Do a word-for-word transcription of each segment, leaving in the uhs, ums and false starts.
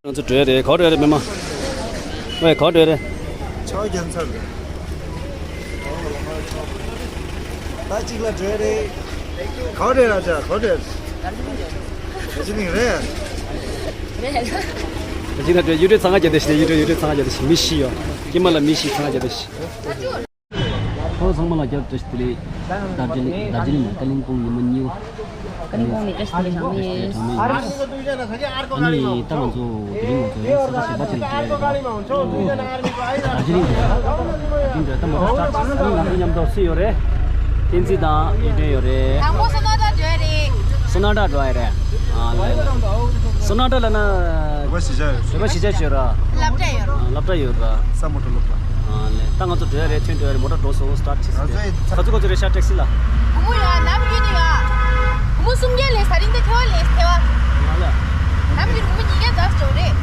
ང་ཚོ་འགྲོ་ཡ་རེད། ག་པར་འགྲོ་ཡ་རེད། མི་མང་། ཝེ། ག་པར་འགྲོ་ཡ་རེད། ཆའོ་རྒྱལ་ཚར་རེད། ད་གཅིག་ལ་འགྲོ་ཡ་རེད། ག་པར་འགྲོ་ཡ་རེད། ཨ་ཅག་ག་པར་འགྲོ་ཡ་རེད། རྡོ་རྗེ་གླིང་རེད། རྡོ་རྗེ་གླིང་རེད། ད་གཅིག་ལ་འགྲོ་ཡ། གཡུ་སྒྲོན་ཚང་ཁ་རྒྱག་བསྡད་ཤག་ཡུ་སྒྲོན། གཡུ་སྒྲོན་ཚང་ཁ་རྒྱག་བསྡད་ཤག་མི་བཞི་ཡོད། དཀྱིལ་མ་ལ་མི་བཞི་ཚང་ཁ་རྒྱག་བསྡད་ཤག་ཁོང་ཚང་མ་ལ་བསྐྱར་བཀྲ་ཤིས་བདེ་ལེགས། རྡོ་རྗེ་གླིང་། རྡོ་རྗེ་གླིང་མ་རེད། ཀ་ལིང་པོང་ཉི་མ་གཉིས་པ། ཀ་ལིང་པོང་ནས་བཀྲ་ཤིས་བདེ་ལེགས་གྲངས་མེད་ཡིན། ཨ་ནི་ད་ང་ཚོ་དེ་རིང་ང་ཚོ་ཡང་ས་ཆ་གཞན་པ་ཅིག་ལ་འགྲོ་ཡ་རེད། རྡོ་རྗེ་གླིང་རེད། རྡོ་རྗེ་གླིང་རེད། ད་མོ་ཊ་སི་ཊར་ཊི། ཨ་ནི་ང་ཚོ་མཉམ་དུ་སུ་ཡོད་རེད། བསྟན་འཛིན་དང་གཡུ་སྒྲོན་ཡོད་རེད། དང་པོ་སོ་ན་ཊ་འགྲོ་ཡ་རེད། སོ་ན་ཊ་འགྲོ་ཡ་རེད། ཨ་ལེ། སོ་ན་ཊ་ལ་ན། བོད་པ་གཞིས་ཆགས་ཡོད། བོད་པ་གཞིས་ཆགས་ཡོད་ར། སློབ་གྲྭ་ཡོད་ར། ཨ། སློབ་གྲྭ་ཡོད་ར། ས་མོ་ཊ་སློབ་གྲྭ། ཨ་ལེ། ད་ང་ཚོ་འགྲོ་ཡ་རེད། ཐོན་འགྲོ་ཡ་རེད། མོ་ཊ་འགྲོ་སོང་། སི་ཊར་ཊི་བྱེད་ཟེར། ང་ཚོ་ག་ཚོད་ག་ཚོད་རེད་ཤག་ཊེག་སི་ལ། བུ་མོ་ཡ་ནམ་རྒྱུན་ནས་ཡ། བུ་མོ་སུམ་བརྒྱ་ལས་ཟ་རིང་དེ་ཐེ་བ་ལས་ཐེ་བ། ཨ་ལེ། ནམ་རྒྱུན་བུ་མོ་ཉིས་བརྒྱ་ཙམ་ཞིག་རེད།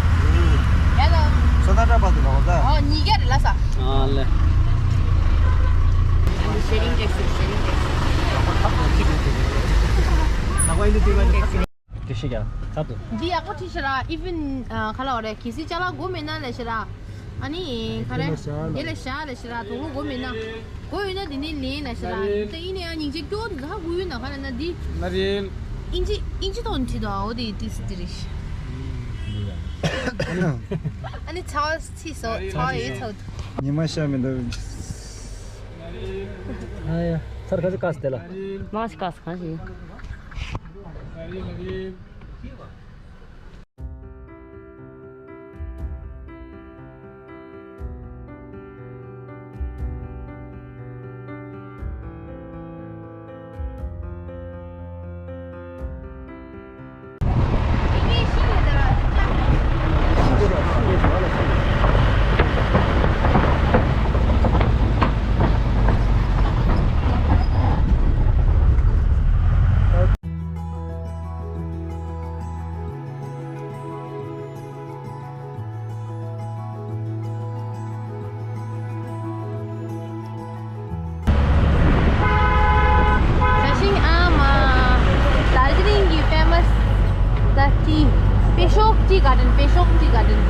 ཡ་ལ། སོ་ན་ཊ་བར་དུ་ལ་འོ་ད། ཨོ་ཉིས་བརྒྱ་རེད་ལ་ས། ཨ་ལེ། ཤེ་རིང་ཊེག་སི། ཤེ་རིང་ཊེག་སི། ལག་པ་ཡིན་དུ་དུས་ཀ་ནས་ཐག་ཏུ། འདི་ཡག་པོ་བྲིས་ཤག་ར། ཨི་ཝན་ག་ལ་བ་རེད། གལ་སྲིད་ཅ་ལག་དགོས་མེད་ན་ལབ་ཤག་ར། ཨ་ནི་ག་རེ། དེ་ལ་བཞག་ལབ་ཤག་ར། དོ་དགོང་དགོས་མེད་ན། དགོས་ཡོད་ན་དེ་ནས་ལེན་ལབ་ཤག་ར། ད་ཡིན་ན་ཡང་སྙིང་རྗེ་སྐྱོ་འདུག་ཧ་གོ་ཡོད་ན། ག་རེ་ན་འདི། ན་རིན། ཨིན་ཇི་ཨིན་ཇི་ཐོག་ནས་བྲིས་འདུག་ཨ། འོ་དེ་ཏིས་དེ་རེད། ཨ་ནི་ཚ་བ་ཚིག་སོ་ཚ་བ་ཡོད་ཚ་བ་འདུག་ཉི་མ་ཤར་མི་འདུག་ཨ་ཡ། ཚར་ག་ཚོད་བཀག་སྟེ་ལ། མ་ཞིག་བཀག་གང་ཞིག་ཞིང་ཨ་མ། རྡོ་རྗེ་གླིང་གི་ཕེ་མ་སི་ད་ཏི། པེ་ཤོག་ཏི་ག་ཌན། པེ་ཤོག་ཏི་ག་ཌན།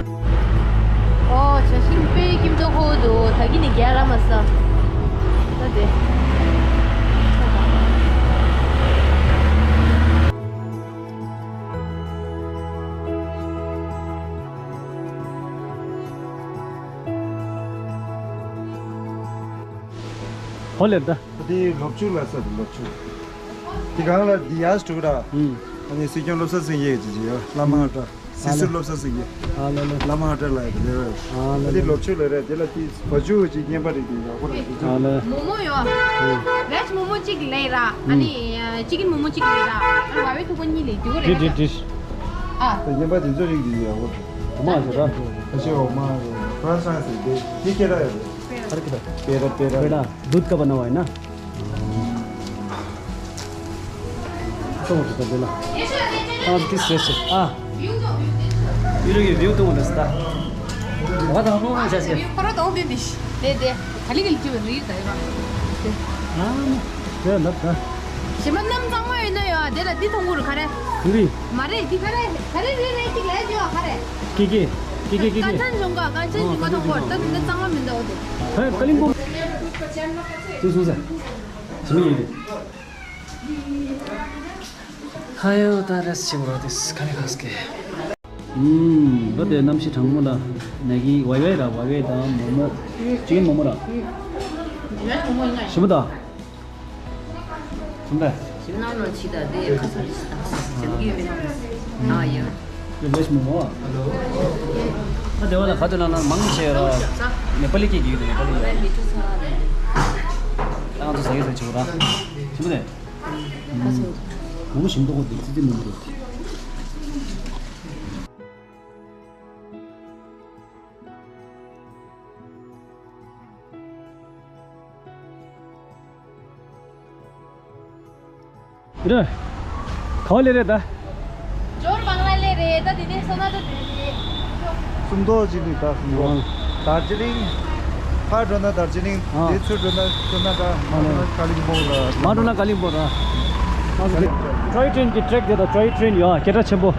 ཨོ་ཞིང་དཔེ་ཁྱིམ་ཚང་ཁོ་འདུག་ད་གི་ནི་རྒྱ་ར་མ་ས། ད་དེ། ཧོ་ལེར་ད། དེ་ལོ་བཅུ་ལ་ས་དེ་ལོ་བཅུ། དེ་གང་ལ་དེ་ཡར་སྤྲུག་ར། ཨུམ། ཨ་ནི་སྲིད་སྐྱོང་བློ་བཟང་སེང་གེ་ཅི་ཅི་ཡོད། བླ་མ་ཧ་ཀྲ། སྲིད་ཟུར་བློ་བཟང་སེང་གེ། ཨ་ལེ་ལེ། བླ་མ་ཧ་ཀྲ་ལ་ཡོད་དེ་ལེ། ཨ་ལེ་དེ་ལེ། ལོ་བཅུ་ལ་རེད། དེ་ལ་དེ་བ་ཅུ་ཅིག་རྔན་པ་རེད་དེ་ཡག་པོ་རེད་དེ། ཨ་ལེ། མོག་མོག་ཡོད། ཨུམ། བེཇ་མོག་མོག་གཅིག་ལས་ར། ཨ་ནི་ཅི་ཀིན་མོག་མོག་གཅིག་ལས་ར། ཨ་ནི་བ་བའི་ཐུག་པ་གཉིས་ལས་དེ་གོ་རེད། དེ་དེ་དེ། ཨ། དེ་རྔན་པ་དེ་ཚོ་རིགས་དེ་ཡག་པོ་རེད། འོ་མ་ཟེར་ར། ཁ་ཤས་འོ་མ་རེད། ཁ་ཤས་ཟེར་དེ་དེ་སྐད་གྲགས་ཡོད་རེད། ཨ་རེ་ཁྱེད་ད། པེ་ར་པེ་ར། པེ་ར། दूध का बना हुआ है ना? तो वो तो बेला। हाँ, किस रेस है? आ। ཡུ་རོ་གི་བིའུ་དུ་མ་ཟ། ཝ་ད་ཧོ་ཤ་ཤ། ཁོ་ར་དོ་བི་བི་ཤ། དེ་དེ། ག་ལི་ག་ལི་ཅི་བ་རི་ད་ཡོ། ཨ། དེ་ལབ་ད། ཞི་མ་ནམ་གཙང་མ་ཡོད་ན་ཡོད། དེ་ལ་འདི་མཐོང་གི་རེད་ག་རེ། ཀུ་རི། མ་རེད་འདི་ག་རེ་ག་རེ་རེ་རེ་ཅིག་ལས་ཅི་བ་ག་རེ། ཀི་ཀི། ཀི་ཀི་ཀི་ཀི། ཀན་ཆན་ཇུང་ག་ཀན་ཆན་ཇུང་ག་མཐོང་གི་རེད། ད་འདི་གཙང་མ་མི་འདུག་དེ། ཧེ་ཀ་ལིང་པོང་། དེ་སུ་ཟེར། ཞི་མ་ཡིན་དེ། ཧ་ཡོ་ད་རེས་ཆེ་བོ་ར་དེ་ཁ་ནས་ཁ་སྐད། ཨུམ། ད་དེ་གནམ་གཤིས་གྲང་མོ་ལ་ནས་ཀྱི་ཝའི་ཝའི་ར། ཝའི་ཝའི་དང་མོག་མོག་ཅིག་མོག་མོག་ར། ཞི་མ་ད། ཞི་མ་ད། ཞི་མ་ནང་ལོགས་ཕྱི་ད་དེ་ཁ་སང་ཞི་ད་ཞི་མ་གི་ཡོད་མེད་ན། ཨ་ཡོད། ཡོད་ལེ་ཞི་མོག་མོག་ད་དེ་བ་ལ་ཁ་དོན་ལ་ན་མང་ཆེ་ར་ནེ་པ་ལི་སྐད་ཀྱི་ཡོད་དེ་ནེ་པ་ལི་ཡོད། ད་ང་ཚོ་ཟ་གི་ཟ་ཆེ་བོ་ར། ཞི་མ་ད། ཁ་སང་། མོག་མོག་ཞིམ་མདོག་གོ་དེ་ཙི་ཙི་མི་འདུག་རེད། ག་བ་ལས་རེད་ད། ཇོར་བང་ལ་ལས་རེད། ད་དེ་ནས་སོ་ན་ད་དེ་རེད། སུམ་མདོ་ཅིག་འདུག་ད་སུམ་མདོ། ཨང་། རྡོ་རྗེ་གླིང་། ཕར་འགྲོ་ན་རྡོ་རྗེ་གླིང་། ཨང་། དེ་ཚུར་འགྲོ་ན་སོ་ན་ད། ཨང་། མར་འགྲོ་ན་ཀ་ལིང་པོང་ལ། མར་འགྲོ་ན་ཀ་ལིང་པོང་ར། ཊོའི་ཊྲེན་གྱི་ཊྲེག་དེ་དང་ཊོའི་ཊྲེན་ཡོད། སྐད་གྲགས་ཆེན་པོ།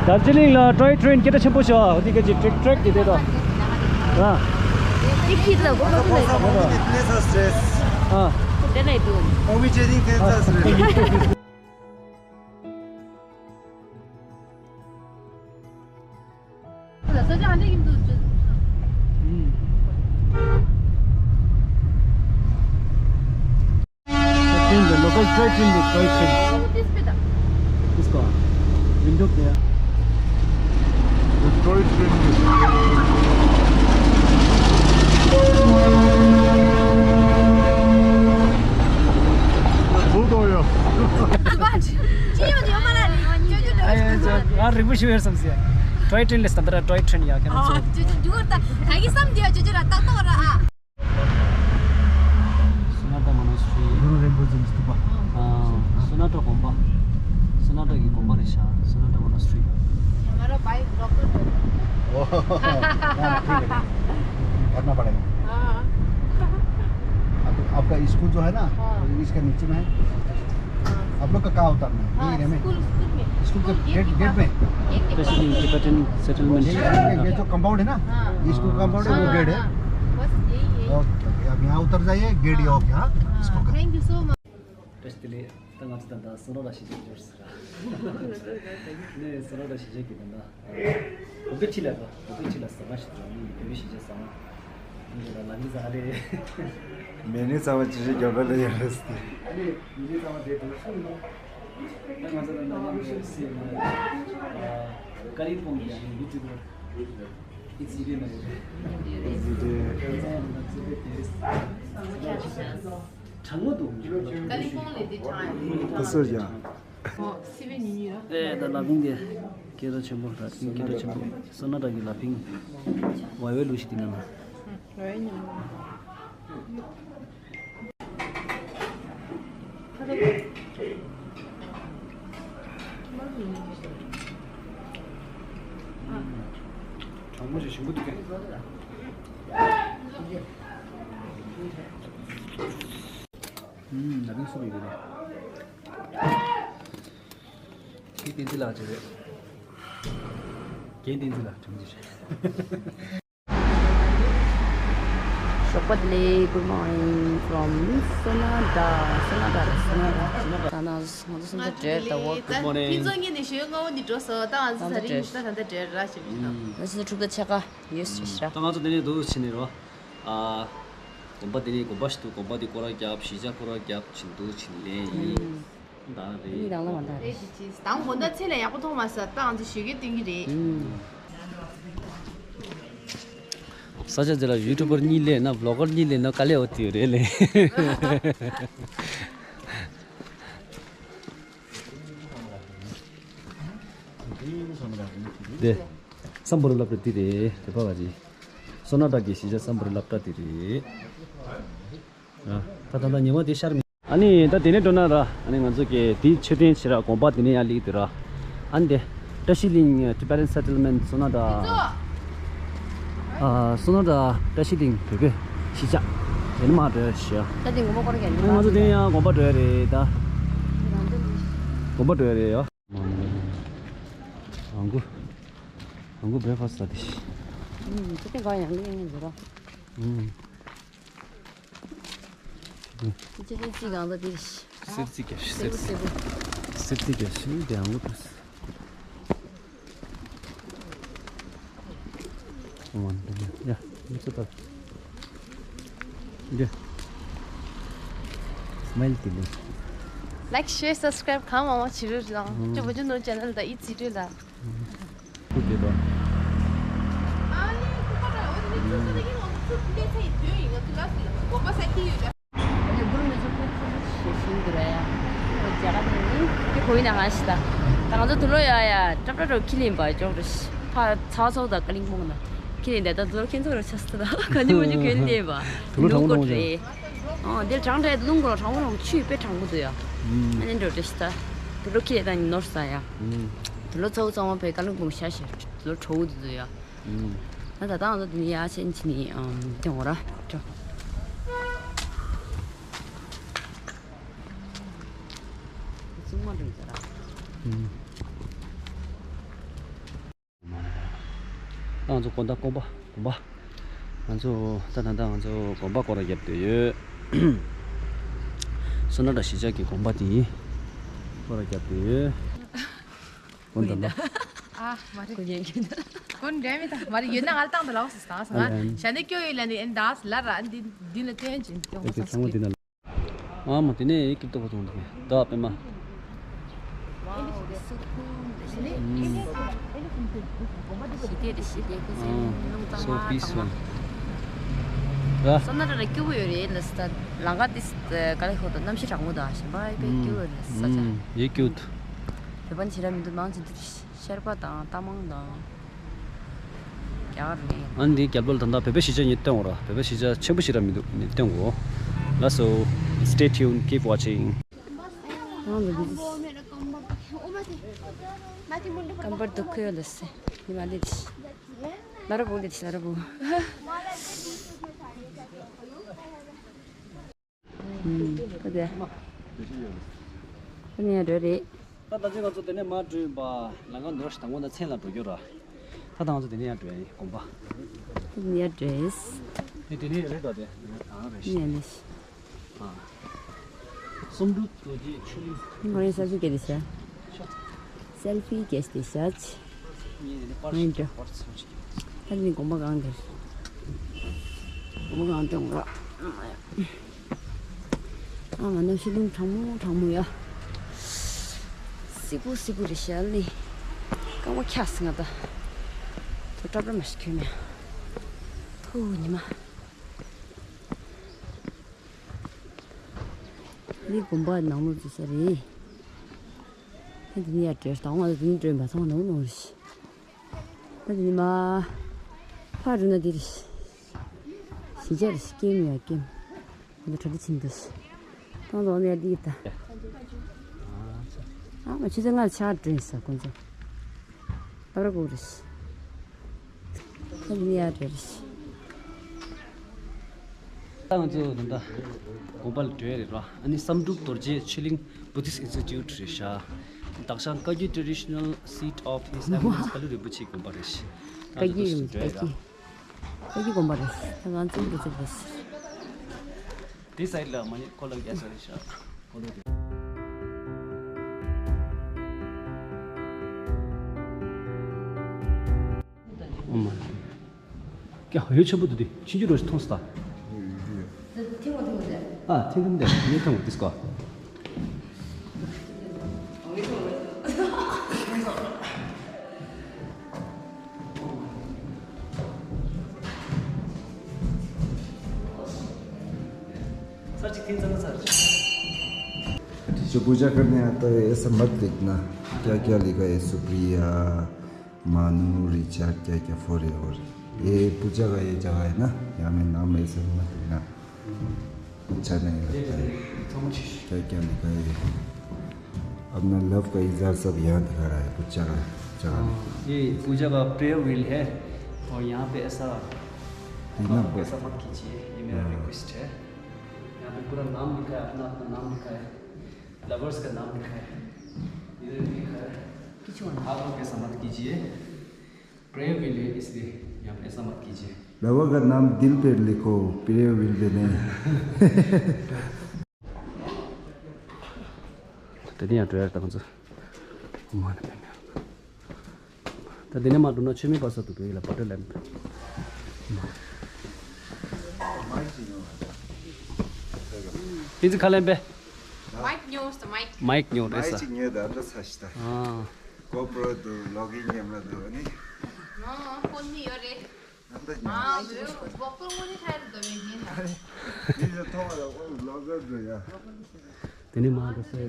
དར་ཇི་ལིང་ལ་ཊོའི་ཊྲེན་སྐད་གྲགས་ཆེན་པོ་ཞིག་ཡོད། འདི་ག་ཅིག་ཊྲེག་ཊྲེག་གི་དེ་དང་། ཨ། ཏིག་ཏིག་ལ་གོ་གོ་ལ་གོ། ཨ། དེ་ལ་འདུག་ཨོ་མི་ཇེ་ཏིང་ཐེན་ས་སི་རེད། ལ་ས་ཆ་ཧ་འདྲེ་ཡིན་འདུག་ཅུ། ཨུམ། Train, the local train, the toy train. Oh, this bit. इसको विंडो पे। The toy train. ཁོ་ཐོ་ཡོ། ཨ་རིང་པོ་ཞིག་ཡོད་བསམ་སི། ཊོའི་ཊྲེན་ལས་སྟབས་བདེ་ར། ཊོའི་ཊྲེན་ཡ་ག་ན་ཚོ། ཨ་ཅོ་ཅོ་འདུག་ད་ག་གི་བསམ་དེ་ཅོ་ཅོ་ར་ཏག་ཏག་ར་ཨ། སོ་ན་ཊ་མོ་ནེ་སི་ཊི་རི། གུ་རུ་རིན་པོ་ཆེ་མཇལ་ཐུབ་པ། ཨ། སོ་ན་ཊ་དགོན་པ། སོ་ན་ཊ་གི་དགོན་པ་རེད་ཤག་སོ་ན་ཊ་མོ་ནེ་སི་ཊི་རི། हमारा बाइक ब्लॉक कर दो। ओह, ना, ना, ठीक है, ठीक है। करना पड़ेगा। हाँ। अब आपका स्कूल जो है ना, हाँ। इसके नीचे में है। हाँ। आप लोग का कहाँ उतरना है? हाँ, यही है ना? स्कूल, स्कूल में। स्कूल के स्कूल गेट गेट के गेट पास। में? गेट के पास। Resident Tibetan settlement। ये, ये जो कंपाउंड है ना, हाँ। ये स्कूल कंपाउंड है, वो हाँ, गेट है। हाँ। बस यही, यही। ओके, ओके, अब यहाँ उतर जाइए, गेट ये हाँ। ओके, हाँ? हाँ, इसको कर। Thank you so much. བཀྲ་ཤིས་བདེ་ལེགས། ད་ང་ཚོ་ད་ལྟ་སོ་ན་ཊ་གཞིས་ཆགས་འབྱོར་ཟེར་ར། ནས་སོ་ན་ཊ་གཞིས་ཆགས་ཀྱི་ད་ལྟ་གོ་པའི་ཁྲི་ལ་ད་གོ་པའི་ཁྲི་ལ་ཟ་མ་ཞིག་འཛོམས་ནས་བོད་པའི་གཞིས་ཆགས་ཟ་མ། ཨ་ནི་ལ་ལ་ནི་ཟ་ལེ། མེ་ནི་ཚང་མ་ཅི་ཞིག་རྒྱབ་ལ་ཡོད་རེད་ཟེར་ཏེ། ཨ་ནི་མེ་ནི་ཚང་མ་དེ་དུ་སུ་ཡིན་ནོ། ད་ང་ཚོ་ལ་ན་ཡང་ཞེས་སེ་མ་ཀ་རི་ཕོང་གི་ཡུ་ཊུ་བར་ཨི་ཙི་རེ་མ་ཡོད་རེད། ཨི་ཙི་རེ། གྲང་མོ་འདུག་ཀ་ལི་ཕོང་ལས་དེ་གྲང་ཡོད། ད་སོ་ཡ། ཨོ། སི་པན་ཉུང་ཉུང་ཡོད། ཨེ་ད་ལ་ཕིང་དེ། སྐད་གྲགས་ཆེན་པོ་ར། ཕིང་སྐད་གྲགས་ཆེན་པོ། སོ་ན་ཊ་གི་ལ་ཕིང་། ཝའི་ཝའི་ལུ་ཤི་དེ་ན་ན། ཝའི་ཉམས། གྲང་མོ་ཞིག་ཞིམ་པོ་འདུག་གས། ཨུམ། ན་བིང་སུ་རེད་རེད། ཁྱེད་བསྟན་འཛིན་ལགས་ཅིག་རེད། རྒན་བསྟན་འཛིན་ལགས་དྲན་གྱི་རེད། ཞོགས་པ་བདེ་ལེགས། Good morning from Sonata. Sonata རེད། Sonata. ད་ནང་ང་ཚོ་སོང་ཙང་འབྲེལ་ད་འོ། Good morning. ཕུན་ཚོགས་གཉིས་ནས་ཞོལ་སྔ་བོ་ནས་འགྲོ་སོང་། ད་ང་ཚོ་ད་རིང་ད་ད་ལྟ་འབྲེལ་ར་ཞིག་ཡིན་ནོ། ང་ཚོ་ད་གྲུབ་མཐའ་ཆ་ག་ཡོད་ཤག་ད་ང་ཚོ་འདི་ནས་འདུག་ཕྱིན་ནས་རོ། ཨ། དགོན་པ་འདི་ནས་དགོན་པ་ཞིག་འདུག་དགོན་པ་འདི་སྐོར་ར་རྒྱབ། གཞིས་ཆགས་སྐོར་ར་རྒྱབ་ཕྱིན་འདུག་ཕྱིན་ལེན་ཡིན། ད་རེད། མི་རང་ལ་མ་འདང་རེད། ད་དགོང་དག་ཚེ་ལ་ཡག་པོ་མཐོང་མ་སོང་། ད་ང་ཚོ་ཞོགས་ཀས་སྟོན་གྱི་རེད། ས་ཆ་འདི་ལ་ཡུ་ཊུ་བར་གཉིས་སླེབས་ན། བི་ལོག་གར་གཉིས་སླེབས་ན་དཀའ་ལས་འོ་དེ་རེད་ལེ། དེ་སམ་བྷོ་ཊ་སློབ་གྲྭ་འདི་རེད། དེ་པ་བ་རི། སོ་ན་ཊ་གི་གཞིས་ཆགས་སམ་བྷོ་ཊ་སློབ་གྲྭ་འདི་རེད། ཨ། ད་ད་ད་ཉི་མ་དེ་ཤར་མི། ཨ་ནི་ད་དེ་ནས་འགྲོ་ན་ར། ཨ་ནི་ང་ཚོ་གི་དེའི་མཆོད་རྟེན་ཆེ་ར་དགོན་པ་དེ་ནས་ཡར་སླེབས་དུས་ར། ཨ་ནི་དེ་བཀྲ་ཤིས་གླིང་ཊི་བེ་ཊན་སེ་ཊལ་མེན་ཊི། སོ་ན་ཊ། ཨ། སོ་ན་ཊ་བཀྲ་ཤིས་གླིང་བོད་པའི་གཞིས་ཆགས་དེ་ནས་མར་འགྲོ་ཡ་ཞིག་ད་དེ་དགོན་པ་སྐོར་རྒྱག་ནི། ཨ་ནི་ང་ཚོ་དེ་ཡང་དགོན་པ་འགྲོ་ཡ་རེད་ད། དགོན་པ་འགྲོ་ཡ་རེད་ཡ། ཨང་གུ། ཨང་གུ་བྷི་རེག་ཕ་སི་ཊི་ཟ་དེ་ཤི། ཨུམ། ཅི་སྟེ་ག་ཡང་ལེ་ཡང་ཟེར་རོ། ཨུམ། ཅི་སྟེ་ཅི་གང་ཟ་དེ་ཤི། སེར་རྩི་རྒྱག་ཤི། སེར་རྩི། སེར་པོ། སེར་རྩི་རྒྱག་ཤི་དེ་ཨང་གུ་ཏུ། ཡ། མི་ཚོ་ད། འདི། སྨལ་ཏི་ལི། Like, share, subscribe གང་མང་མང་བྱེད་རོགས་གནང་། ཅོ་བོ་ཅོ་ནོར་ཅེ་ནལ་དང་ཨི་ཙི་ཊི་ལ། ཁུ་དེ་དང་། ཞེས་ཤིང་འདི་ར་ཡ། ཁྱེད་གོ་ཡིན་ན་གང་ཞིག་ད། ད་ང་ཚོ་དུ་ལོ་ཡ་ཡ་ཏྲབ་ཏྲབ་ཏྲབ་ཁྱི་ལེན་པ་ཅོག་རེ་ཕ་ཚ་ཚོགས་དང་ཀ་ལིང་པོང་ན་ཁྱི་ལེན་དེ་ད་དུ་ལོ་ཁྱེད་ཚོ་ར་ཆ་སི་ད་ག་ནི་མ་ཅུ་གོན་ལེན་པ་དུ་ལོ་གྲང་མོ་རེད། ཨ་དེ་གྲང་རེད། རླུང་གོ་གྲང་མོ་རང་ཆུ་དཔེ་གྲང་པོ་འདུག་ཡ། ཨ་ནི་འགྲོ་རེ་ཤི་ད་དུ་ལོ་ཁྱི་ལེན་ད་ནི་ནོར་ས་ཡ། དུ་ལོ་ཚ་བོ་ཚ་བོ་ཕའི་ཀ་ལིང་པོང་ཤ་ཤ་དུ་ལོ་གྲོ་བོ་འདུག་ཡ། ད་ད་ང་ཚོ་དེ་ནས་ཡར་ཕྱིན་ཕྱིན་ནས་ཨམ་དེ་འོ་ར་འགྲོ། ཚང་མ་འགྲོ་ཡི་ཟེར་ར། ཨུམ། ད་ང་ཚོ་དགོང་དག་དགོན་པ་དགོན་པ། ང་ཚོ་ད་ད་ད་ང་ཚོ་དགོན་པ་སྐོར་ར་བརྒྱབ་བསྡད་ཡོད། སོ་ན་ར་གཞིས་ཆགས་ཀྱི་དགོན་པ་དེ་སྐོར་ར་བརྒྱབ་བསྡད་ཡོད། དགོན་དང་ལ། ཨ་མ་རེད། དགོན་ཡན་གྱི་དགོན་འདྲ་མི་ད་མ་རེད། ཡོད་ན་ང་ལ་བཏང་དང་ལ་འོ་སི་སང་སང་ང་ཞ་ནེ་སྐྱོ་ཡོད་ལ་ནི་ཨན་དཱ་སི་ལ་ར་ཨན་དི་དི་ལ་བསྟན་ཅིན་ཏེ་འོ་སི་སང་སྐྱོ། དེ་ན། ཨ་མ་དེ་ནས་ཡིག་སྐྱིབས་ཏོག་པ་བཙོང་འདུག་གས། ད་པད་མ། Wow, it's so cool. ཞི་བདེ་རེད་ཞི་བདེ་ཁོ་ཚོའི་ཨ་རླུང་གཙང་so མ་peaceful གཙང་མ། ར། སོ་ན་ར་ར་སྐྱིད་པོ་ཡོད་རེད་ལ་ས་ད་ལམ་ཁ་དེ་ག་ལེ་ཁོ་ད་གནམ་གཤིས་གྲང་མོ་དང་ཞིམ་པ་དཔེ་སྐྱིད་པོ་ཡོད་རེད་ས་ཆ། ཡིག་སྐྱིབས། བོད་པ་ནི་ཞེ་དྲག་མི་འདུག་མང་ཆེ་འདི་རེད། ཤར་པ་དང་རྟ་མང་དང་། རྒྱ་གར་རེད། ཨ་ནི་འདིའི་རྒྱབ་ལོགས་ལ་ད་ལྟ་བོད་པའི་གཞིས་ཆགས་གཉིས་སྟོན་འོ་ར། བོད་པའི་གཞིས་ཆགས་ཆེན་པོ་ཞིག་ར་མི་འདུག་ནི་སྟོན་གོ། ལགས་སོ། Stay tuned, keep watching. རྐང་པར་འདུག་ཁོ་ལ་སེ། ཉི་མ་ལེ་ཤི། ལ་ར་བུ་ལེ་ཤི་ལ་ར་བུ། ཨུམ། ཁོ་དེ། ཁོ་ནས་འགྲོ་རེད། ད་ད་ཅི་ང་ཚོ་དེ་ནས་མར་འགྲོ་ཡིན་པ། ལམ་ཁ་ནོར་ཞིག་དང་པོ་ན་མཚན་ལ་འགྲོ་རྒྱུ་ར། ད་ད་ང་ཚོ་དེ་ནས་ཡར་འགྲོ་ཡ་ཡིན་དགོན་པ། ཁོ་ནས་འགྲོ་ཡིན། དེ་དེ་ནས་རེད་ད་དེ། ཨང་རེད་ཤི། ནས་ནས་ཤི། ཨ། བསམ་འགྲུབ་རྡོ་རྗེ་ཆོས་གླིང་། ང་རང་སེལ་ཕི་སྐྱེས་ཏེ་ཤ། སེལ་ཕི་སྐྱེས་ཏེ་ཤ་ཆི། ངས་དེ་ནས་པར་ངས་འགྲོ། པར་ཚོན་ཅིག་ད་ནི་དགོན་པ་གང་དེར། དགོན་པ་གང་དེ་འོང་ར། ཨ་མ་གནམ་གཤིས་རླུང་གྲང་མོ་གྲང་མོ་ཡ། སི་ཀུ་སི་ཀུ་རེ་ཤལ་ནི། རྐང་པ་འཁྱག་སི་ང་ད། ཐོ་ཀྲབ་ར་མ་ཤི་ཁྱོད་མེ། ཐུ་ཉི་མ། འདི་དགོན་པ་ནང་ལོགས་ཀྱི་ས་རེད། ཨ་འདི་ནས་ཡར་བྲོས་དང་ང་འདི་ནས་བྲོས་མ་སོང་ནང་ནང་རེད། ཨ་འདི་ནས་མ་ཕར་འགྲོ་ན་འདི་རེད། གཞིས་ཆགས་རེད་ཀེམ་ཡ་ཀེམ། འདི་གྲོ་འདི་ཕྱིན་འདུག་ཏང་ཏང་ནས་འདི་ཡིན་ད། ཨ་མ་ཆུ་ཚོད་ལྔ་ལ་ཕྱག་འགྲོ་ཡིན་ས་ཁོང་ཚོ། ཨ་ར་གོ་རེད། ཁ་ལ་ནི་ཡ་རེད། ད་ང་ཚོ་ད་ལྟ་དགོན་པ་ལ་འགྲོ་ཡ་རེད་ར། ཨ་ནི་བསམ་འགྲུབ་རྡོ་རྗེ་ཆོས་གླིང་Buddhist Institute རེད་ཤག་དག་ཤང་བཀའ་བརྒྱུད་Traditional Seat of His Eminence ཀ་ལུ་རིན་པོ་ཆེའི་དགོན་པ་རེད་ཤག་ད་ང་ཚོ་འགྲོ་ཡ་རེད་ར། བཀའ་བརྒྱུད་དགོན་པ་རེད། ད་ང་ཚོ་འགྲོ་ཚར་རེད། དེ་སའིཌ་ལ་མ་ཉེས་ཁོ་ལ་རྒྱ་ཆེ་རེད་ཤག་ཁོ་ལ་དེ། ཨོ་མ། ཀྱ་ཧོ་ཡོད་ཆེན་པོ་འདུག་དེ་ཕྱིན་ཅི་རོ་ཞིག་མཐོང་སོང་ད། ཐེངས་མ་ཐེངས་མ་རེད། ཨ་ཐེངས་ཐེངས་དེ་ངས་མཐོང་དིས་ཀོ། सर जी तीन चम्मच सर। जो पूजा करने आता है ऐसा मत लिखना, क्या क्या लिखा है, सुप्रिया, मानू, रिचर्ड, क्या क्या फॉर एवर। ये पूजा का ये जगह है ना, यहाँ में नाम ऐसा मत लिखना। अच्छा नहीं लगता है। क्या क्या लिखा है? अपना लव का इजहार सब यहाँ दिखा रहा है, पूजा का जगह में। हाँ, ये पूजा का प्रेयर व्हील है और यहाँ पे ऐसा, ये ना आप ब- ऐसा मत कीजिए, ये मेरा हाँ। रिक्वेस्ट है। यहाँ पे पूरा नाम लिखा है, अपना अपना नाम लिखा है, लवर्स का नाम लिखा है, इधर भी लिखा है। आप लोग ऐसा मत कीजिए। प्रेयर व्हील है, इसलिए यहाँ पे ऐसा मत कीजिए। लवर का नाम दिल पे लिखो, प्रेयर व्हील पे नहीं। ད་དེ་ཡང་འགྲོ་ཡ་ད་ང་ཚོ། མ་ན་པེ་མེ། ད་དེ་ནས་མ་འགྲོ་ན་ཆོས་མེད་པ་ས་དུ་འགྲོ་ཡི་ལ་བ་ཏྲ་ལེམ་པེ། དེ་ཚོ་ཁ་ལེམ་པེ། Mic ཉོ་ས་mic། མའིག་ཉོ་རེད་ས། མའིག་ཅིག་ཉོས་ད་འདི་ས་ཤི་ད། ཨ། GoPro འདུག vlogging camera འདུག་ཨ་ནི། ཨ་ཕོན་ནི་ཡོད་རེད། ཨ་འདི་ཉོ། ཨ་མི་རེད་GoPro དངོས་གནས་ཁྲལ་འདུག་མེད་ཡིན་ན། ཨ་ནི། འདི་ལ་ཐོག་ལ་ཨོ་vlogger འདུག་ཡ། དེ་ནས་མ་འགྲོ་ས་ཡོད་ཡ།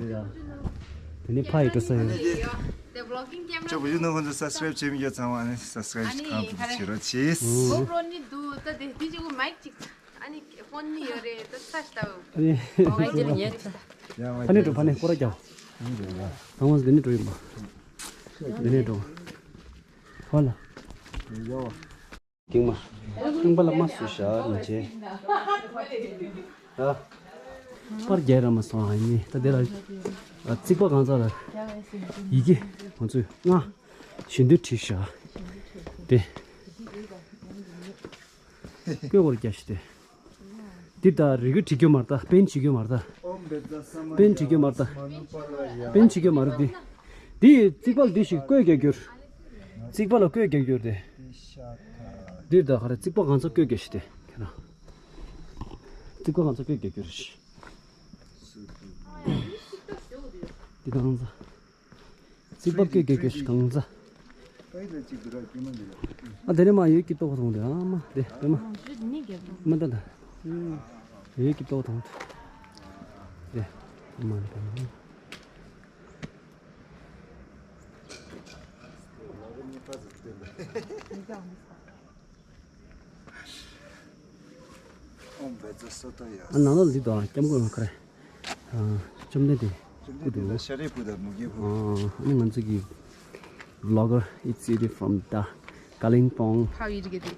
དེ་ནས་ཕ་ཡི་འགྲོ་ས་ཡོད། དེ་vlogging camera ཅོ་བུ་ཡུ་ནོ་ཁོང་ཚོ་subscribe བྱེད་མི་ཡོད་ཚང་མ་ཨ་ནི་subscribe ཨ་ནི་གང་ཐུབ་བྱེད་རོགས་གྱིས། GoPro ནི་འདུག་ད་དེ་དེ་ཅིག་མའིག་ཅིག་ཨ་ནི་ཕོན་ནི་ཡོད་རེད་ད་ས་ཤི་ད། ཨ་ནི། ཕ་ནི་འགྲོ་ཕ་ནི་སྐོར་ར་རྒྱག་ད་ངོས་འདི་ནས་འགྲོ་ཡིན་པ། འདི་ནས་འགྲོ། ཧོ་ལ། ཡོ། ཏིང་མ། ཏིང་པ་ལ་མ་སུ་ཤ་མི་བྱེད། ཨ། པར་རྒྱག་ར་མ་སོང་ཨ་ནི་ད་དེ་ལ། རྩིག་པ་གང་ཚ་ལ། ཡི་གེ་ང་ཚོས་ལྔ། ཞེ་འདོད་བྲིས་ཤག་དེ། བཀོད་སྐོར་རྒྱ་ཞིག་སྟེ། འདི་ད་རི་གུ་བྲིས་རྒྱུ་མ་རེད་ད། པེན་བྲིས་རྒྱུ་མ་རེད་ད། པེན་བྲིས་རྒྱུ་མ་རེད་ད། པེན་བྲིས་རྒྱུ་མ་རེད་འདི། འདི་རྩིག་པ་འདི་ཞིག་བཀོད་རྒྱག་རྒྱུར། རྩིག་པ་ལ་བཀོད་རྒྱག་རྒྱུར་ཏེ། འདིར་ད་ག་རེ་རྩིག་པ་གང་ཚ་བཀོད་རྒྱག་ཞིག་སྟེ། ཁྱེད་རང་། རྩིག་པ་གང་ཚ་བཀོད་རྒྱག་རྒྱུར། འདི་གང་ཚ། རྩིག་པ་བཀོད་རྒྱག་རྒྱུར་གང་ཚ། ཨ་དེ་ནས་མ་ཡོད་ཀྱི་ལྟོ་ག་མཐོང་དེ་ཨ་མ་དེ་དེ་མ། མ་ད་ད། ཡོད་ཀྱི་ལྟོ་ག་མཐོང་དེ། དེ་མ་ནི་གང་། ཨ་ནང་ལོགས་འདི་དང་སྐྱབས་མགོན་ཁ་རེ། ཨ་བཅོམ་ལྡན་འདས་སྐུ་འདུག་ཤ་རའི་བུ་དང་མུ་གེ་བུ། ཨ་ནི་ང་ཚོ་གི་vlogger, it's Siri from the Kalimpong. How you get it?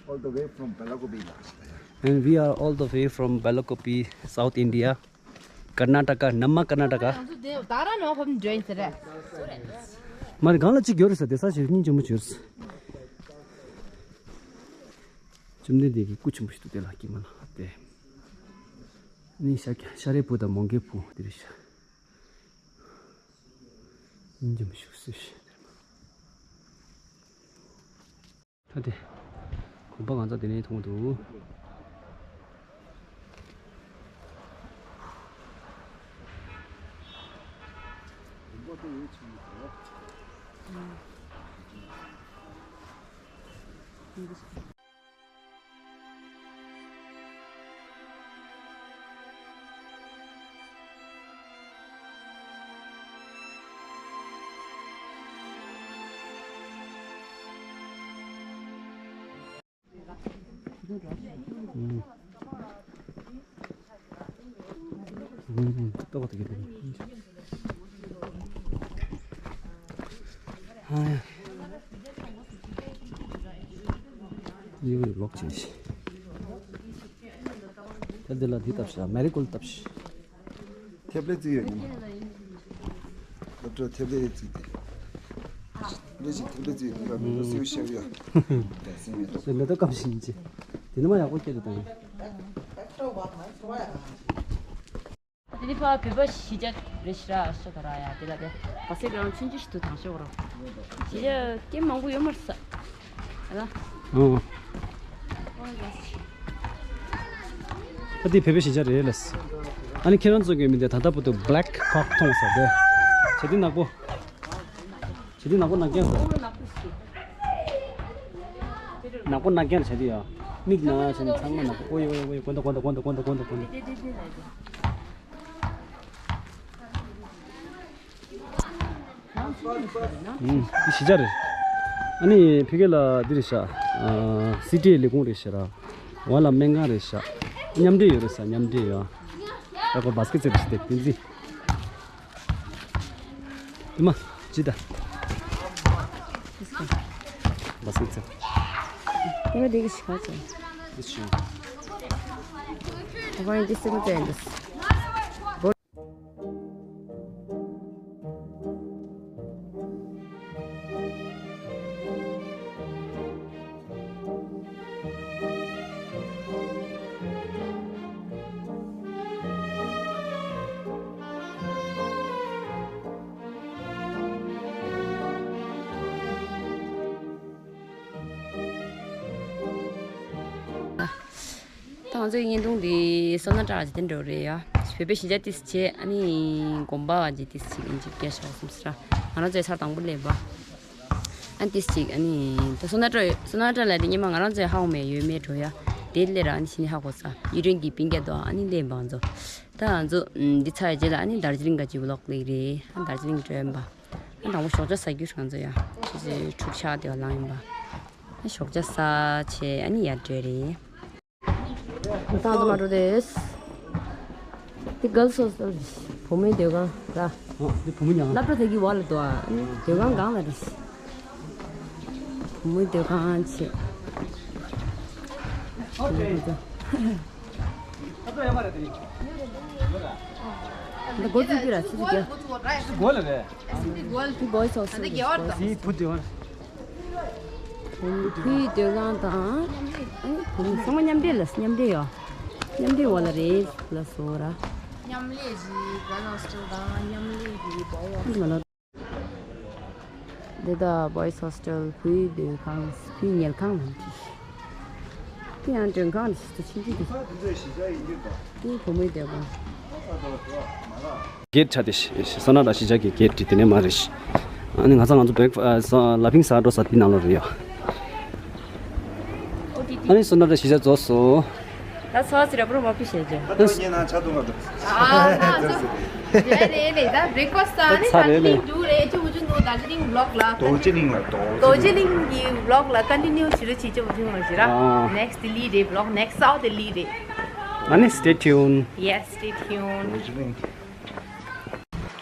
All the way from Belakopi. And we are all the way from Belakopi, South India. Karnataka, Namma Karnataka. མ་རེད་གང་ལ་གཅིག་ཡོད་རེད་ས་དེ་ས་ཞིག་སྙིང་རྗེ་མོ་བྱོས། བཅོམ་ལྡན་འདས་ཀྱི་སྐུ་ཆེན་པོ་ཞིག་འདུག་དེ་ལ་སྐྱེས་མ་ལ་དེ། ནི་ཤ་ཤ་རའི་བུ་དང་མོང་གའི་བུ་དེ་རེད་ཤག་སྙིང་རྗེ་མོ་བྱོས་ཟེར་ཤག་ད་དེ། གོམ་པ་གང་ཚ་དེ་ནས་མཐོང་འདུག་ལོག་ཕྱིན་ཤིག་ད་འདི་ལ་འདི་བཏབ་ཤག་མེ་རི་ཀོལ་བཏབ་ཤག་ཐེབས་ལེ་བརྩིགས་ཡོད་ཉི་མ། སློབ་གྲྭ་ཐེབས་ལེ་བརྩིགས་ཏེ། ལེ་ཞིག་ཐེབས་ལེ་བརྩིགས་ཡོད་ཉི་མ་མི་ལོ་སེའུ་ཤར་ཡོད། ད་སེམས་ཡོད་དོ། སེ་མེ་ཏོག་སྐམ་ཞིག་ཡིན་ཅི། དེ་ནི་མ་ཡག་པོ་སྐྱེ་དུ་བཏང་ཡིན། དེ་ནི་ཕ་བོད་པ་གཞིས་ཆགས་རེད་ཤི་ར་ཤ་ག་ར་ཡ་དེ་ལ་དེ། ག་སེ་ག་རང་ཆུང་ཆུང་ཞིག་ཏུ་དང་ཤོག་རོ། གཞིས་ཆགས་སྐད་མང་པོ་ཡོད་མ་རེད་ས། ཨ་ལ། ཨོ། ད་དེ་བོད་པའི་གཞིས་ཆགས་རེད་ལས། ཨ་ནི་ཁྱེད་རང་ཚོ་གི་མི་དེ་ད་ལྟ་བུ་དུ་black cock མཐོང་ས་དེ། བྱ་དེ་ནག་པོ། བྱ་དེ་ནག་པོ་ནག་རྐྱང་ས། ནག་པོ་ནག་རྐྱང་བྱ་དེ་ཡ། མིག་ན་བྱ་ནི་ཚང་མ་ནག་པོ། ཨོ་ཡོ་ཨོ་ཡོ་ཨོ་ཡོ། དགོན་ད་དགོན་ད་དགོན་ད་དགོན་ད་དགོན་ད་དགོན་ད། ཨུམ། འདི་གཞིས་ཆགས་རེད། ཨ་ནི་ཕ་གི་ལ་འདི་རེད་ཤག་ཨ། སི་ཊི་ལས་ཁུངས་རེད་ཤག་ར། འོག་ལ་སྨན་ཁང་རེད་ཤག་མཉམ་འབྲེལ་ཡོད་རེད་ས། མཉམ་འབྲེལ་ཡོད། ད་ཁོ་བཱ་སི་ཀེ་ཊི་རྩེད་པ་ཞིག་དེ་བསྟན་རྩིས། དེ་མ་ཇི་ད། བཱ་སི་ཀེ་ཊི་རྩེད། དེ་མ་དེ་གི་ཤི་ཁ་ཚོ། དེ་ཤི། ཨ་ཕ་ཡིན་དེ་སེ་མ་ཙེ་ཡིན་དེ། ད་ང་ཚོའི་བརྙན་ཐུང་འདི་སོ་ན་ཏྲ་ལ་འཇིག་རྟེན་འགྲོ་རེད་ཡ། བོད་པའི་གཞིས་ཆགས་ཏིས་བྱས། ཨ་ནི་དགོན་པ་འཇིག་ཏིས་བྱས་ཡིན་ཅིག་སྐད་ཆ་གསུམ་ཟེར། ང་རང་ཚོའི་ཚར་དང་པོ་སླེབས་པ། ཨ་ཏིས་ཅིག་ཨ་ནི་ད་སོ་ན་ཏྲ་སོ་ན་ཏྲ་ལ་དེ་སྙེ་མ་ང་རང་ཚོའི་ཧ་གོ་མེད་ཡོད་མེད་འགྲོ་ཡ། དེ་སླེབས་ར་ཨ་ནི་ཕྱི་ནས་ཧ་གོ་ས་ཡུ་རེན་གྱི་པིན་རྒྱ་དོ། ཨ་ནི་སླེབས་པ་ང་ཚོ། ད་ང་ཚོ་འདི་ཚར་རྗེས་ལ་ཨ་ནི་དར་ཇི་ལིང་ག་ཅིག་ཝི་ལོག་སླེབས་རེད། ཨ་དར་ཇི་ལིང་འགྲོ་ཡིན་པ། ཨ་དང་པོ་ཞོགས་ཇ་ཟ་རྒྱུ་ང་ཚོ་ཡ། ཅི་ཅི་འཁྲུག་ཆ་དེ་བ་ལངས་ཡིན་པ། ཨ་ཞོགས་ཇ་ཟ་བྱས་ཨ་ནི་ཡར་འགྲོ་རེད། ད་ང་ཚོ་མ་འགྲོ་དེས། འདི་གལ་སོ་སོ་བུ་མོའི་སྡོད་ཁང་ར། ཨ་འདི་བུ་མོ་ཉག་སློབ་གྲྭ་དེ་གི་འོག་ལ་འདུག་ཨ་ནི་སྡོད་ཁང་སྒང་ལ་རེད། བུ་མོའི་སྡོད་ཁང་ཆེ། འདི་སྒོ་ཚུགས་ཀྱི་ར་ཚུགས་ཀྱི། སྒོ་ལ་རེད། འདི་སྒོའི་ཚོགས་སུ་རེད། འདི་བུ་སྡོད་ཁང་། བུ་མོའི་སྡོད་ཁང་དང་། ཨ་ནི་བུ་མོ་ཚང་མ་མཉམ་འབྲེལ་ལ་མཉམ་འབྲེལ་ཡོད། མཉམ་འབྲེལ་འོག་ལ་རེད་ལ་བཟོ་ར། མཉམ་ལས་ཀྱི་girls hostel དང་མཉམ་ལས་ཀྱི་boy hostel། འདི་ད་boys hostel བུའི་སྡོད་ཁང་། བུའི་ཉལ་ཁང་ལ་འདི། དེ་ཡང་མགྲོན་ཁང་རེད་ཟེར་ཆུང་ཆུང་དེ། དེ་བུ་མོའི་སྡོད་ཁང་། གེ་ཊི་ཆ་དེ་ཤི་ཤི་སོ་ན་ར་གཞིས་ཆགས་ཀྱི་གེ་ཊི་དེ་ནས་མ་རེད་ཤི། ཨ་ནི་ང་ཚང་ང་ཚོ་breakfast ལ་ཕིང་ཟ་འགྲོ་ས་དེ་ནང་ལོགས་རེད་ཡ། ཨ་ནི་སོ་ན་ར་གཞིས་ཆགས་རྫོགས་སོང་། ད་ཚོ་ཟེར་ར་པུ་རོ་མ་ཕི་ཤེས་ཅན། ད་ཚོ་ཉེ་ན་ཆ་དུང་ང་འགྲོ། ཨ་ང་ཚོ་རེད་རེད་རེད། ད་breakfast ད་ནི་ཚ་རེད་ནས། ད་འདུག་རེད། ཅུ་མུ་ཅུ་འདུག་ད་ཅི་ཏིང་vlog ལ། རྡོ་རྗེ་གླིང་ལ་རྡོ་རྗེ་གླིང་གི་vlog ལ་continue བྱེད་རོགས་བྱེད། ཅུ་མུ་ཅུ་ང་ཞི་ར། ཨ། next ལི་རེད། vlog next out ལི་རེད། ཨ་ནི་stay tuned. Yes, stay tuned. རྡོ་རྗེ་གླིང་།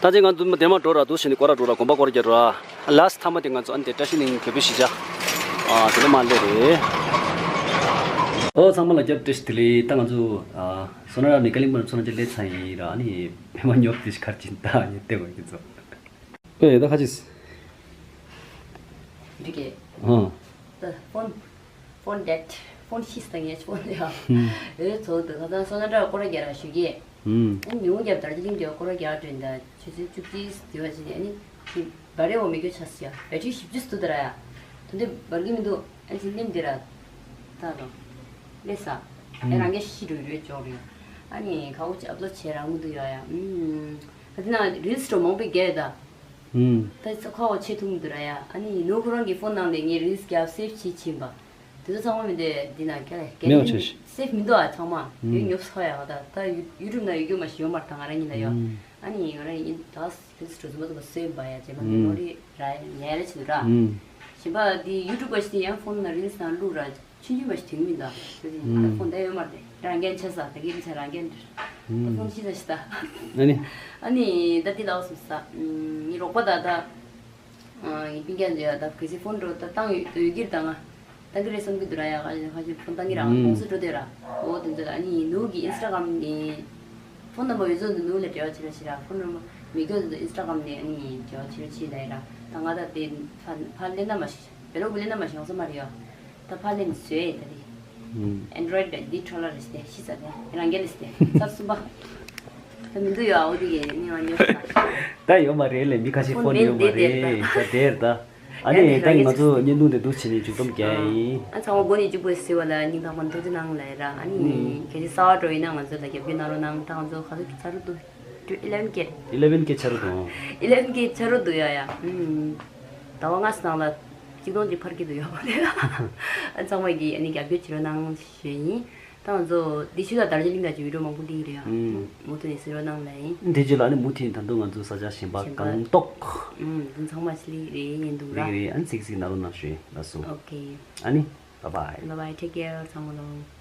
ད་ཅི་ང་ཚོ་དེ་མ་འགྲོ་ར་འདུག་ཞེས་ནི་སྐོར་ར་འགྲོ་ར་དགོན་པ་སྐོར་རྒྱག་ར། last time དེ་ང་ཚོ་ཨ་ནི་དེ་བཀྲ་ཤིས་གླིང་རྒྱལ་པོའི་གཞིས་ཆགས་ཨ་དེ་ལས་མ་སླེབས་རེད། ཨོ་ཚང་མ་ལ་སྐྱབས་བཀྲ་ཤིས་བདེ་ལེགས། ད་ང་ཚོ་ཨ་སོ་ན་ར་ནི་ཀ་ལིང་པང་ཚོ་ན་ཅི་སླེབས་ཚར་ཡིན་ར། ཨ་ནི་མི་མ་ཉོབ་དེ་ཤི་ཁར་ཅིན་ད་ཨ་ནི་བལྟས་པ་ཡིན་ཚོ། ཨེ་ད་ཁ་ཅིས། འགྲིག་གེ་ཨ། ད་phone phone dead. phone ཤི་སྟེ་ངས་ཕོན་ཡ། ཨེ་ཚོ་དེ་ཁ་སང་སོ་ན་འདྲ་སྐོར་ར་རྒྱག་ར་ཞུ་གི། ཨུམ། ཨ་ནི་ཉུང་རྒྱབ་དར་ཇི་ལིང་རྒྱབ་སྐོར་ར་རྒྱག་དྲན་ད་ཆུ་ཚོད་བཅུ་གཅིག་དེ་བ་ཅི་ནས་ཨ་ནི་ཁྱི་བ་རེ་འོ་མི་སྐྱོ་ཆ་སི་ཡ། battery བཞི་བཅུ་སུ་དུ་ར་ཡ། ད་འདི་འབར་གི་མི་འདུག་ཨ་ཅི་ནིམ་དེ་ར། ད་དང་། ལེ་ས། ཨེ་རང་གི་ཤི་རུ་རུ་ཅོག་རེད། ཨ་ནི་ཁ་བོ་ཅི་upload བྱེད་རང་མི་འདུག་ཡ་ཡ། ཨུམ། ད་དེ་ན་reels འགྲོ་མང་པོ་རྒྱག་ད། ཨུམ། ད་ཁ་བོ་ཆེ་ཐུང་མི་འདུག་ར་ཡ། ཨ་ནི་ནུ་ཁོ་རང་གི་ཕོན་ནང་ནས་ངས་reels རྒྱབ་save བྱེད་ཕྱིན་པ། དེ་ཚོ་ཚང་མ་མི་འདུག་འདི་ན་ཁྱེད་ལ་མེད་པ་བྱས་ཤིག་སེབ་མི་འདུག་ཨ། ཚང་མ་ཡོད་ཉོབ་སོ་ཡ་བ། ད་ད་ཡུ་ཡུ་ཊུབ་ན་ཡོད་རྒྱུ་མ་ཞིག་ཡོད་མ་རེད། ད་ང་རང་ཉིད་ལ་ཡོད། ཨ་ནི་ང་རང་ཡིན་ད་ཕིན་སི་གྲོ་ཚོ་མ་ཚོ་མ་སོན་པ་ཡ་རྗེས་མ་ནི་ནོ་རི་ར་ཉལ་རེ་ཆེ་འདུག་ར། གཞན་པ་འདི་ཡུ་ཊུབ་པ་ཞིག་ཡང་ཕོན་ན་རིལ་སི་ནང་བླུག་ར་ཆུང་ཆུང་མ་ཞིག་དེང་མི་འདུག་ད་ཕོན་ད་ཡོད་མ་རེད། རང་འགན་ཆེ་ས་ད་གིན་ཆ་རང་འགན་ད་ཕོན་ཤི་ས་ཤི་ད། ཨ་ནི་ཨ་ནི་ད་འདི་ལ་བ་སོང་ས་ངའི་རོགས་པ་ད་ད། ཡིན་པིན་ཀྱང་འདི་ཡ་ད་གི་སི་ཕོན་འགྲོ་ད་བཏང་ཡོད་ཡོད་ཀྱིར་ད་ང་བཏང་གི་རེད་བསམ་གྱི་འདུག་ར་ཡ། ཁ་ཁ་ཅིག་ཕོན་བཏང་གི་ར་ང་ཁོང་ཚོ་འགྲོ་དེ་ར། འོ་དེ་ཚོ་ལ་ཨ་ནི་ནུ་གི་ཨིན་སི་ཊ་གྷ་རམ་ནས་ཕོན་ནམ་བར་ཡོད་ཚོ་འདི་ནུ་ལ་འབྲེལ་བ་བྱེད་ར་ཤི་ར། ཕོན་ནམ་བར་མི་སྐྱོ་འདི་ཨིན་སི་ཊ་གྷ་རམ་ནས་ཨ་ནི་འབྲེལ་བ་བྱེད་ར་ཤི་ལ་ཡ་ར། ད་ང་ད་དེ་ཕ་ཕ་ལེན་ན་མ་ཤི་བེ་ལོག་བི་ལེན་ན་མ་ཤི་ཡོང་ས་མ་རེད་ཡ། ད་ཕ་ལེན་བཟོས་ད་དེ། ཨེན་ཌོ་རོ་ཡིཌ་འདི་འཕྲོ་ལ་རེ་སྟེ་ཤི་ས་དེ་རང་རྒྱལ་ལེ་སྟེ་ཚར་གསུམ་པ། ད་མི་འདུག་ཡོད་ཨའོ་དེ་གས་ནི་ང་ཉོ་ས། ད་ཡོད་མ་རེད་ལས་མི་ཁ་ཤས་ཕོན་ཕོན་ཡོད་མ་མེད་དེ་རེད། དེར་ད་ད་ཨ་ནི་ད་ང་ཚོ་བརྙན་ཐུང་དེ་འདུག་བྱས་ནས་མཇུག་སྡོམ་རྒྱག་ཡིན། ཨ་ཚང་མ་མགོ་ནས་མཇུག་པོ་ཟེར་བ་ལ་སྙིང་ཐག་པ་ནས་ཐུགས་རྗེ་གནང་ལ་ཡ་ར། ཨ་ནི་གལ་ཏེ་གསར་པ་འགྲོ་ཡིན་ན་ང་ཚོ་ལ་རྒྱབ་སྐྱོར་གནང་རོགས་གནང་། ད་ང་ཚོ་ག་ཚོད་ཚར་འདུག་ཨི་ལེ་ཝན་ཀེ། ཨི་ལེ་ཝན་ཀེ་ཆ་རུ་དང་། ཨི་ལེ་ཝན་ཀེ་ཆ་རུ་འདུག་ཡ་ཡ། ཟླ་བ་ལྔ་ཙམ་ནང་ལ་གཅིག་སྟོང་གཅིག་འཕར་གྱི་འདུག་ཡ་བ་དེ། ཨ་ཚང་མ་གིས་ཨ་ནི་རྒྱབ་སྐྱོར་བྱེད་རོགས་གནང་ཞུ་ཡིན། ད་ང་ཚོ་འདི་ཆུ་ཚོད་དར་ཇི་གླིང་དང་ཅིག་བི་ཌིའོ་མང་པོ་འདི་རེད་ཡ། མུ་མཐུད་ནས་གཟིགས་རོགས་གནང་ལ་ཡིན། འདི་རྗེས་ལ་ཨ་ནི་མུ་མཐུད་ད་དུང་ང་ཚོ་ས་ཆ་གཞན་པ་གཞན་པ་གང་ཏོག་འདི་ཚང་མ་ཆི་ལི་རེད་ཡིན་འདུག་ར། རེད་རེད། ཨ་ནི་གཟིགས་གཟིགས་གནང་རོགས་གནང་ཞུ་ཡིན་ལགས་སོ། ཨོ་ཁེ། ཨ་ནི། Bye bye. Bye bye, take care ཚང་མ་ལོ།